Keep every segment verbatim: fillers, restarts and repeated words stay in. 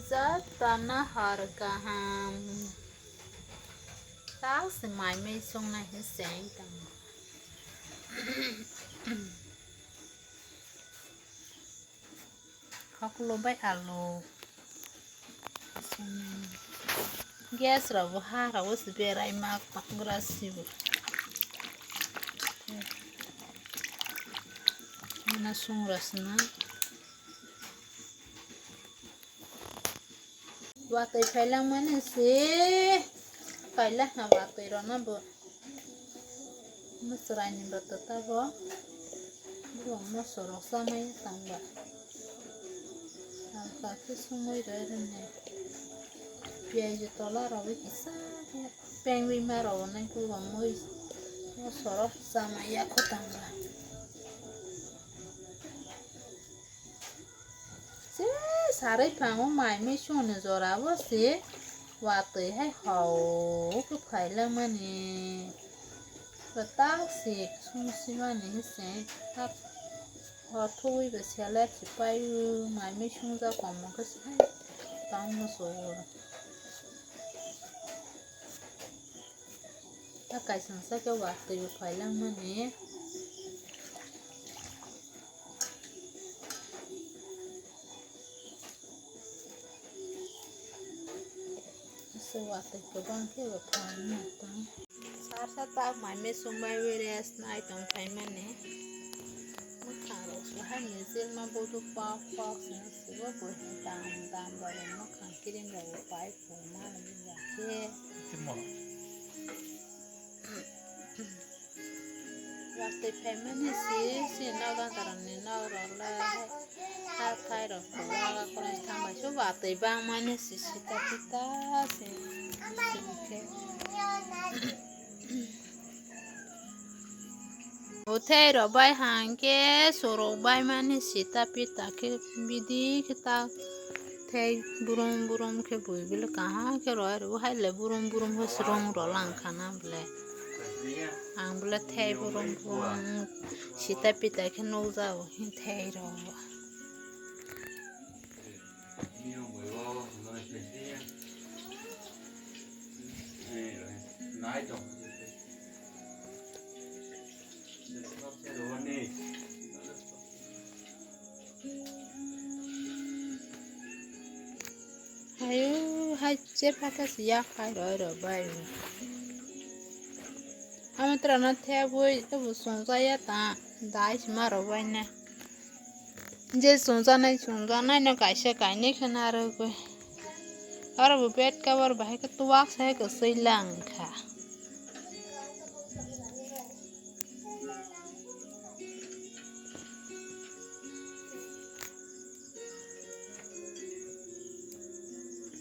Jatana har kaham. Tak se mai mui sung nai hin seng tang. Khoklo bai alu. Gas rok bo ha rok bo se berai ma pangra sibo. Mana sung rok se na. Watwi phailangmani se kaila ha watwi rokno bo. Mwswraini bo twtabo. Bo moso rok chamai tangba. Halka khe sungwi rw rwni. Piyaj tola rok kisa khe pengwi ma rw nai kubangwi moso rok chamai ya kho tangba. Se sarwi phango mai mui songni jora bo se watwi hai hao khe phailangmani. Kwtal se sung simani se tak hor thubui bo selai se paio mai mui sungjak komo khe se hai tong muchungo. Ta kaisangsa khe watwi bo phailangmani. Aswk watwi kwbang khe bo phailangma tong. Sarsa tak mai mui sung bai wi rest nai tong phaimani. Mwkhang rok se hai mijil ma budu pok pok se sibo bo hai dam dam bai rok mwkhang cream rok bo pai phung ma nini ya khe. Watwi phaimani se, se nogo antarokni nok rok le hathai rok kwbangma kwrwng thang bai se watwi bangmani se sita pita se. Uthai rok bai hangkhe sorok bai mani sita pita khe bidi khe ta thai burum burum khe bui bile kaham khe roi rw hai le burum burum khe swrwng rw lang khana bole. Ang bole thai burum burum sita pita khe nukjago thai rok. Hayo, hai che pha khe se yak phai roi rw bai. Amo tora no thebwi abo chwngsa ya ta dai se ma rw bai na. Je chwngsa nai chwngsa nai no kaisa kainwi khe na rwgwi. Oro bo bed cover bahai khe tuwak sai kwchwi lang kha.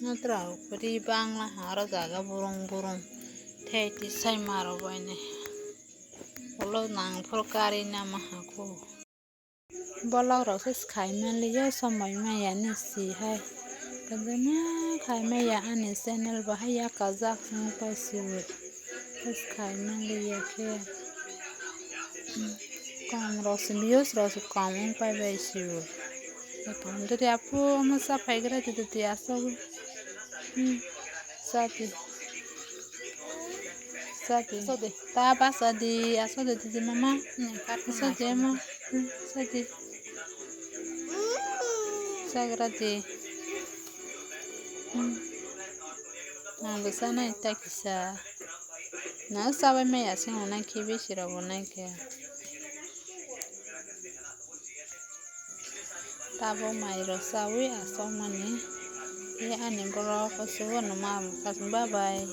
Notra ri bangla ha oro jaga burung burung thai tisai maro bainai. Ulo nang phuru kari nama ha khu. Bolok rok se skhai manliya, somoi maya ni si hai. Kwbangma khai maya ani channel bo hai yakajak wng paisio. Tei skhai manliya khe kom rok se views rok se kom wng pai bai sio. Tei kom dori aphuru omo cha phaigra di dori asogwi. Hmm, cha di. Cha di. Cha di. Ta ba cha di, asogwi di di mama. Hmm, kat cha di ma. Hmm, cha di. Chagra di. Hmm. Ang bo chanai ta kisa. Na chabai maya se hwnwi khe bisi rok bo nai khe. Tabuk mai rok chawi aswk mani. Tei ani borok kuchugo no ma bwkha se bye bye.